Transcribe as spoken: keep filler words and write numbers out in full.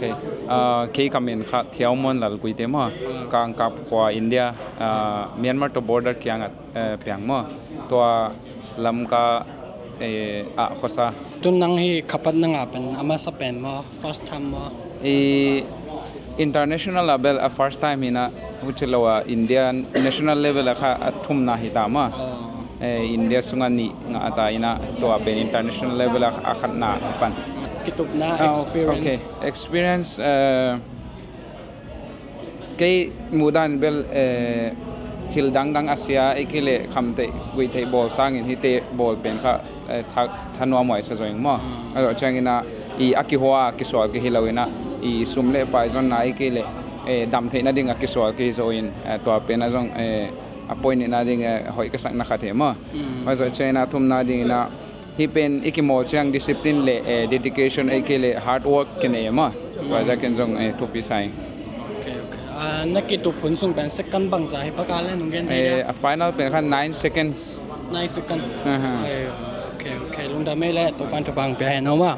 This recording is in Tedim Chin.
Okay. Ah, kei ka min kha Thiau Muan Lal Guite maw. Ah. Kangkap khua India, ah, Myanmar to border kiangah, eh, piang maw. Tua Lamka, eh, ah khuasa. Tun nang hi khapat na ngah pen a masa pen maw, first time maw? I international ah bel a first time hi na, huci lo a India national level ah kha a thumna hi ta maw. Oh. Eh, India sungah nih ngah ta hi na, tua pen international level ah a khatna hi pan. Kitupna. Ah, experience. Okay. Experience, eh, kei muhdan bel, eh, thil dangdang a sia, ei kei leh khamtheih guihtheih bawl sangin hihte bawl pen kha, eh, tha, thanuam huai sa zo ing maw. Mm. A zawh ciangin ah, i a kihua a kisual kei hi lo in ah, i sum le pai zonna ei kei leh, eh, damtheih nading a kisual kei hi zo in, eh, tua pen ah zong, eh, a point nihna ding, eh, hoih ka sakna khat hi maw. Mm. A zawh ciangin ah thumna dingin ah, hih pen i kimawl ciang discipline le, eh, dedication, ei kei leh hard work kinei maw. Tua zah ken zong, eh, thupi sa ing. Okay, okay. Ah, na kitup hun sung pen second bangza hi paka le nung gen thei dia? Eh, a final pen kha nine seconds. Nine second. Aha. Ai, okay, okay. Lungdam ei le, Topan thupha pia hen maw.